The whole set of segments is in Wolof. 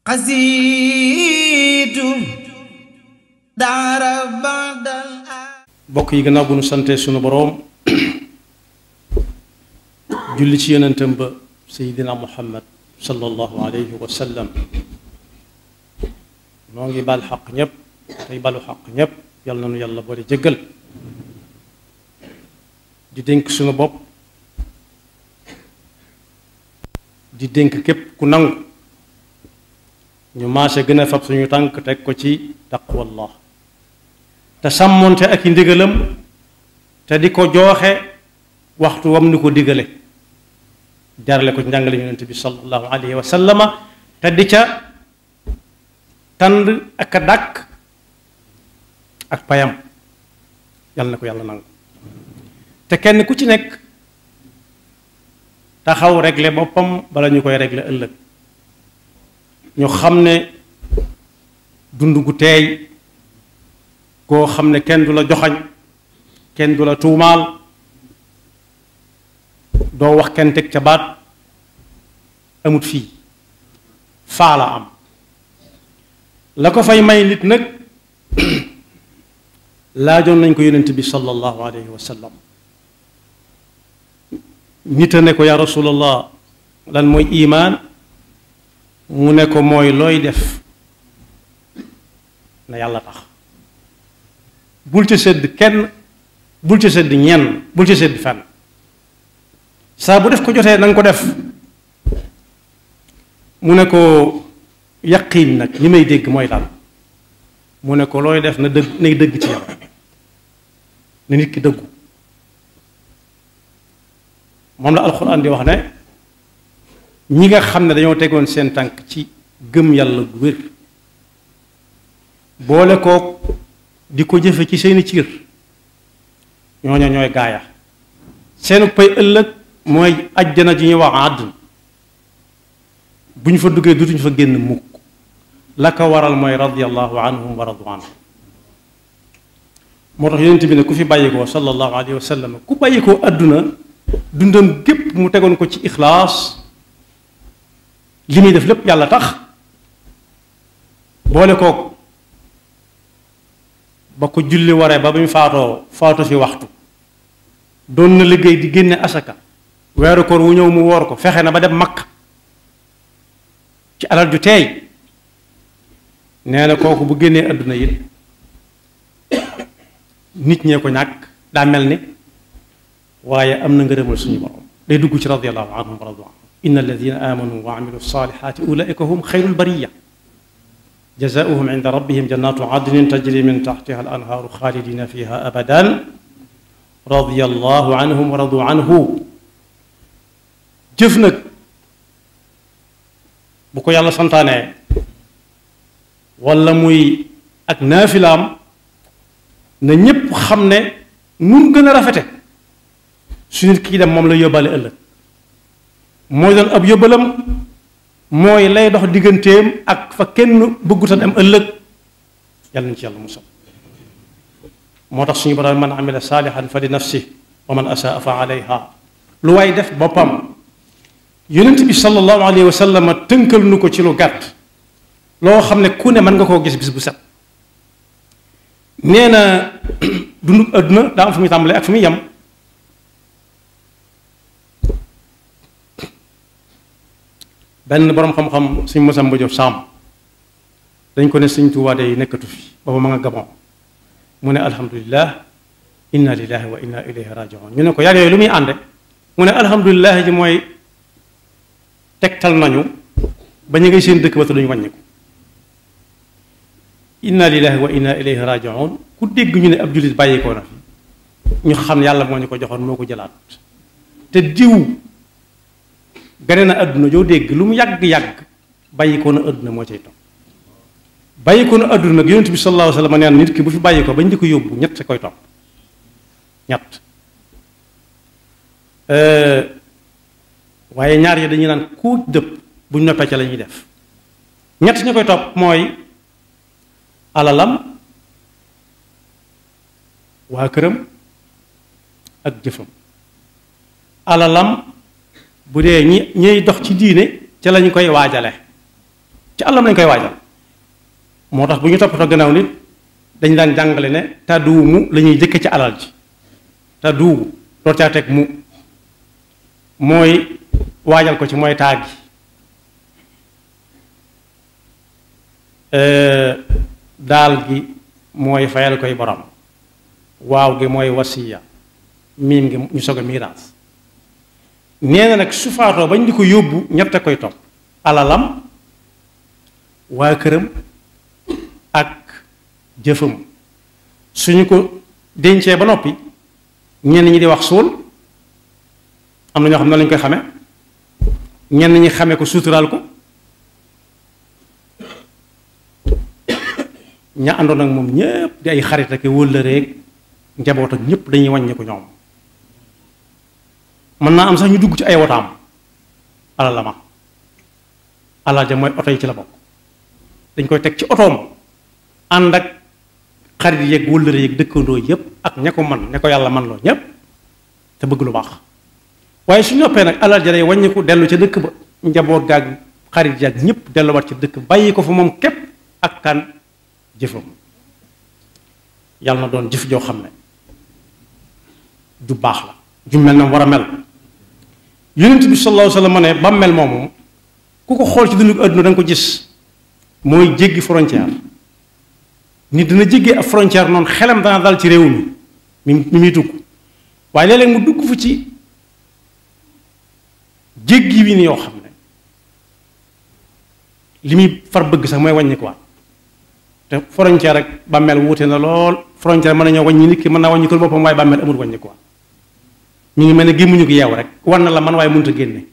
xasiitu daara badal bokk yi gannaaw bu nu sante sunu boroom julli ci yonentam ba seydina muhammad sallallahu alayhi wa sallam noo ngi bal xaq ñépp tey balu xaq ñépp yal na nu yàlla boole jéggal di dénk sunu bopp di dénk képp ku nangu ñu maase gën a fab suñu tànk teg ko ci taqwallah te sàmmoonte ak i ndigalam te di ko jooxe waxtu wam ni ko digale jarale ko ci njàngale yonent bi sallallahu alayhi wa sallama te di ca tànd ak a dàkk ak payam yàlla na ko yàlla nangu te kenn ku ci nekk taxaw régler boppam bala ñu koy régler ëllëg ñu xam ne dund gu teey koo xam ne kenn du la joxañ kenn du la tuumaal doo wax kenn teg ca baat amut fii faa la am la ko fay may nit nag laajoon nañ ko yonent bi sallallahu alayhi wa sallam nit a ne ko yaa rasulallah lan mooy imaan mu ne ko mooy looy def na yàlla tax bul ca sedd kenn bul ca sedd ñenn bul ca sedd fenn saa bu def ko jotee na nga ko def mu ne ko yaqiin nag li may dégg mooy daal mu ne ko looy def na dëgg nay dëgg ci yow na nit ki dëggu moom la alxuraan di wax ne ñi nga xam ne dañoo tegoon seen tànk ci gëm yàlla gu wér boole kook di ko jëfe ci seeni ciir ñooñu ñooy gaaya seenu pay ëllëg mooy ajjana ji ñuy wax àdduna bu ñu fa duggee dutuñu fa génn mukk la ko waral mooy radiyallahu anhum wa radu anhu moo tax yonent bi ne ku fi bàyyikoo sallallahu alayhi wa sallam ku bàyyikoo àdduna dundam gépp mu tegoon ko ci ixlaas li muy def lépp yàlla tax boole kook ba ko julli waree ba mu faatu fi waxtu doon na liggéey di génne asaka weeru koor wu ñëw mu woor ko fexe na ba dem Makka ci alal ju teey nee na kooku bu génnee àdduna it nit ñee ko ñàkk daa mel ni waaye am na ngërëmal suñu borom day dugg ci radiyallahu anhum wa radu anhu inna alladina amanu wa amilu salihati ulaika hum xayrul bariya jazaauhum inda rabbihim jannatu adnin tajri min taxtiha al anhaaru xaalidina fiha abadan radiyallahu anhum wa radu anhu jëf nag bu ko yàlla santaanee wala muy ak naafilaam na ñépp xam ne nun gën a rafete su nit kii dem moom la yóbbaale ëllëg mooy doon ab yóbbalam mooy lay dox digganteem ak fa kenn bëgguta dem ëllëg yàlla nañ ci yàlla musal moo tax suñu borom man amila saalihan fa li nafsi wa man asaa fa alayha lu waay def boppam yonent bi sallallahu alayhi wa sallam tënkal nu ko ci lu gàtt loo xam ne ku ne mën nga koo gis bis bu set nee na dundu àdduna daa am fu muy tàmbalee ak fu muy yem benn boroom xam-xam suñ Masamba Jóob Saam dañ ko ne Sëñ Tuubaa day nekkatu fi booba ma nga Gabon mu ne alhamdulilah inna lillahi wa inna ilayhi rajiun ñu ne ko yaar yooyu lu muy ànde mu ne alhamdulilah ji mooy tegtal nañu ba ñu ngay seen dëkk ba te duñu wàññiku inna lillahi wa inna ilayhi rajiun ku dégg ñu ne ab jullit bàyyikoo na fi ñu xam yàlla moo ñu ko joxoon moo ko jëlaat te diw gane na àdduna joo dégg lu mu yàgg-yàgg bàyyikoo na àdduna moo cay topp bàyyikoo na àdduna nag yonent bi sallallahu alayhi wa sallam neen nit ki bu fi bàyyikoo bañ di ko yóbbu ñett koy topp ñett waaye ñaar yi dañuy naan ku dëpp buñ noppee ca la ñuy def ñett ñu koy topp mooy alalam waa këram ak jëfam alalam bu dee ñiy dox ci diine ca lañu koy waajale ci àllam lañ koy waajal moo tax bu ñu toppatoo gannaaw nit dañ daan jàngale ne tàdduwu la ñuy jëkke ci alal ji tàdduwu door caa teg mu mooy waajal ko ci mooy taag gi daal gi mooy fayal koy borom waaw gi mooy wasiya miim gi ñu soog a miiraas nee na nag su faatoo bañ di ko yóbbu ñett a koy topp alalam waa këram ak jëfam suñu ko dencee ba noppi ñenn ñi di wax suul am na ñoo xam ne lañ koy xame ñenn ñi xame ko suuturaal ko ña àndoon ak moom ñépp di ay xarit ak wëllëreek njaboot ak ñépp dañuy wàññi ko ñoom mën naa am sax ñu dugg ci ay wotaam alalama alal ja mooy oto yi ci la bokk dañ koy teg ci otoom ànd ak xarit yeeg wëllëre yeeg dëkkandoo yépp ak ña ko man ña ko yàlla man loo ñépp te bëgg lu baax waaye su noppee nag alal ja day wàññiku dellu ca dëkk ba njaboot gaag xarit yaag ñépp delluwaat ci dëkk bàyyi ko fa moom képp ak kan jëfam yàlla na doon jëf joo xam ne ju baax la ju mel na war a mel yonent bi sallallahu alayhi wa sallam ne ba mel moomu ku ko xool ci dundu àdduna da nga ko gis mooy jéggi frontière nit dina jéggee ab frontière noonu xelam dana dal ci réew mi muy dugg waaye léeg-léeg mu dugg fu ci jéggi wi ni yoo xam ne li muy far bëgg sax mooy wàññi ko te frontière rek bàmmeel wuute na lool frontière mën nañoo wàññi nit ki mën naa wàññi ko boppam waaye bàmmeel amul wàññi ko ñu ngi mel ne gémmuñu ko yeew rek war na la man waaye mënut a génne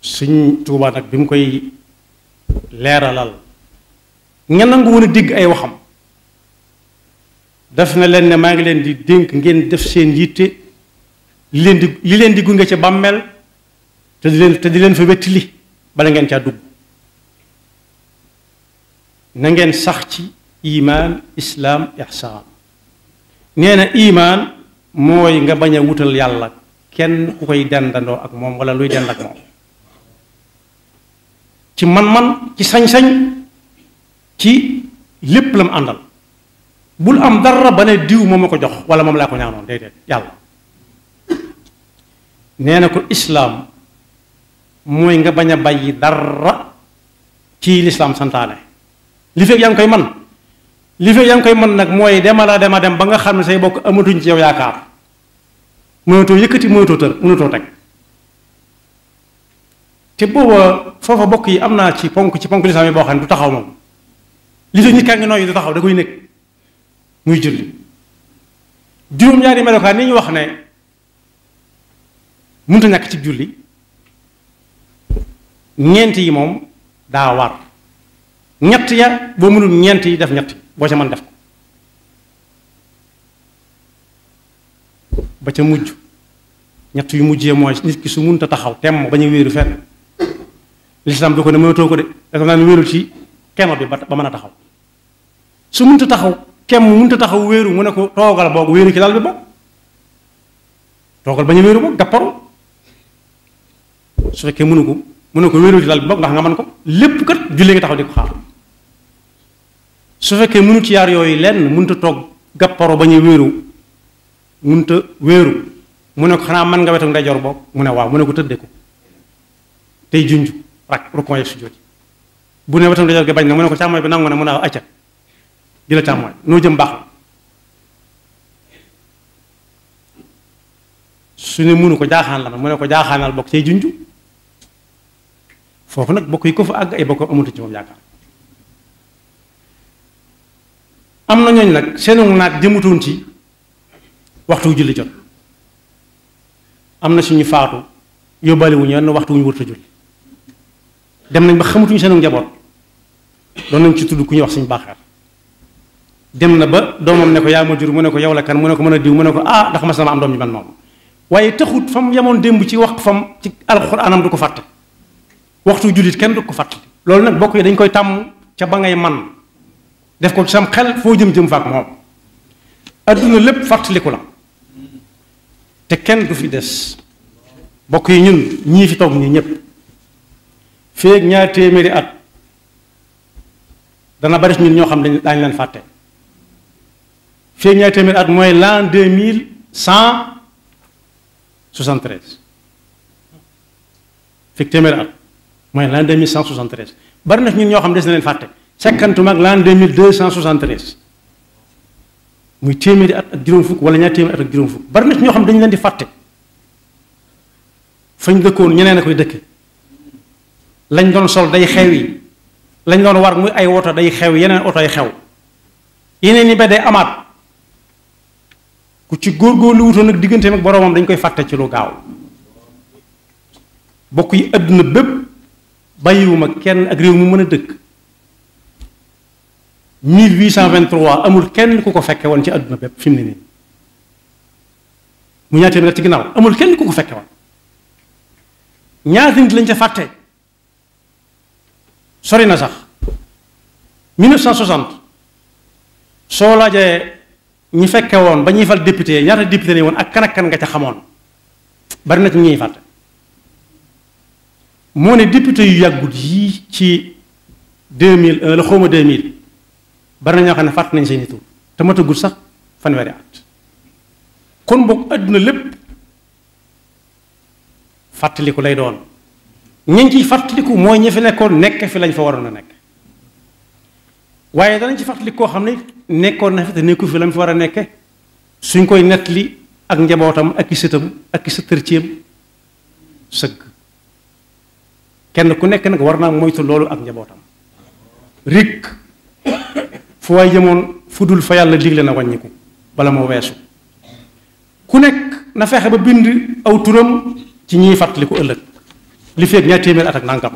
Sëñ Tuubaa nag bi mu koy leeralal nga nangu woon a dégg ay waxam def na leen ne maa ngi leen di dénk ngeen def seen yitte li leen di gunge ca bàmmeel te di leen fa wetti li bala ngeen caa dugg na ngeen sax ci imaan islaam ihsaan nee na imaan mooy nga bañ a wutal yàlla kenn ku koy dendandoo ak moom wala luy dend ak moom ci man-man ci sañ-sañ ci lépp la mu àndal bul am dara ba ne diw moom ma ko jox wala moom laa ko ñaanoon déedéet yàlla nee na ko islaam mooy nga bañ a bàyyi dara ci lislaam santaane li fekk yaa ngi koy man li fekk yaa ngi koy man nag mooy demala dem ba nga xam ne say bokk amatuñ ci yow yaakaar mënatoo yëkkati mënatoo tër mënatoo teg te booba foofa bokk yi am naa ci ponk lislaam yi boo xam ne du taxaw moom li fekk nit kaa ngi nooyi du taxaw da koy nekk muy julli juróom-ñaari melokaan ni ñu wax ne mënut a ñàkk ci julli ñeent yi moom daa war ñett ya boo mënul ñeent yi def ñett boo ca mën def ko ba ca mujj ñett yu mujjee mooy nit ki su mënut a taxaw temm bañ a wéeru fenn lislaam du ko ne mënatoo ko de dafa naa ne wéerul ci kema bi ba mën a taxaw su mënut a taxaw kem mënut a taxaw wéeru mu ne ko toogal boog wéeru ci lal bi boog toogal bañ a wéeru boog gàpparu su fekkee mënu ko wéeru ci lal bi boog ndax nga mën ko lépp kat jullee nga taxaw di ko xaar su fekkee mënut ci yaar yooyu lenn mënut a toog gàpparu bañ a wéeru mënut a wéeru mu ne ko xanaa mën nga wetu ndeyjoor boog mu ne waaw mu ne ko tëddee ko tey junj rak rukon yeeg sujjóot bu ne wetu ndeyjoor gi bañ na mu ne ko càmmooñ bi nangu na mu ne acca di la càmmooñ noo jëm baax su ne mënu ko jaaxaan la mu ne ko jaaxaanal bokk tey junj foofu nag bokk yi ko fa àgg ay bokk amatu ci moom yaakaar am na ñooñ nag seenu naat jëmutoon ci waxtu julli jot am na suñu faatu yóbbaale wu ñu yenn waxtu wu ñu wërta julli dem nañ ba xamatuñu seenu njaboot doon nañ ci tudd ku ñuy wax suñu baaxeer dem na ba doomam ne ko yaa ma jur mu ne ko yow la kan mu ne ko mën a diw mu ne ko ah ndax mas na ma am doom ji man moom waaye taxut fa mu yemoon démb ci wax fam ci alxuraanam du ko fàtte waxtu jullit kenn du ko fàtte loolu nag bokk yi dañ koy tàmm ca ba ngay man def ko ci sam xel foo jëm faak moom adduna lépp fàttaliku la te kenn du fi des bokk yi ñun ñii fi toog ñii ñëpp feeg ñaar téeméeri at dana bari ñun ñoo xam ne daañu leen fàtte feeg ñaar téeméeri at mooy l'an 2173 feeg téeméeri at mooy l'an 2173 bari na ñun ñoo xam ne des na leen fàtte sekkantuma ak l'an 2273 muy téeméeri at ak juróom fukk wala ñaar téeméeri at ak juróom fukk bari na ñoo xam ne dañu leen di fàtte fañ dëkkoon ñeneen a koy dëkke lañ doon sol day xew yi lañ doon war muy ay woto day xew yeneen oto yi xew yeneen yi ba day amaat ku ci góorgóorlu wutoon ak digganteem ak boroomam dañ koy fàtte ci lu gaaw bokk yi àdduna bépp bàyyiwuma kenn ak réew mu mën a dëkk 1823 amul kenn ku ko fekke woon ci àdduna bépp fi mu ne nii mu ñaatee mi ci ginnaaw amul kenn ku ko fekke woon ñaata nit lañ ca fàtte sori na sax 1960 soo laajee ñi fekke woon ba ñuy fal député ñaata député ne woon ak kan nga ca xamoon bari na ci ñuy fàtte moo ne député yu yàggut yii ci 2001 la xawma 2000 bari na ñoo xam ne fàtte nañ seeni tur te matagul sax fanweeri at kon boog àdduna lépp fàttaliku lay doon ñañ ciy fàttaliku mooy ñi fi nekkoon nekk fi lañ fa waroon a nekk waaye danañ ci fàttaliku koo xam ne nekkoon na fi te nekku fi lañ fa war a nekke suñ koy nettali ak njabootam ak i sëtam ak i sëtërcéem sëgg kenn ku nekk nag war naa moytu loolu ak njabootam rik fu waay jëmoon fu dul fa yàlla digle na wàññiku bala moo weesu ku nekk na fexe ba bind aw turam ci ñiy fàttaliku ëllëg li feeg ñaar téeméer at ak nangam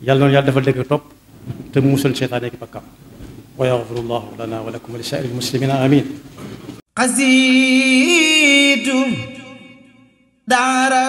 yàlla noonu yàlla defal dégg topp te mu musal seytaane ki bakkam wa yaxfirullahu lana wa lakum wa li saa'iril muslimina amin qasiidu daara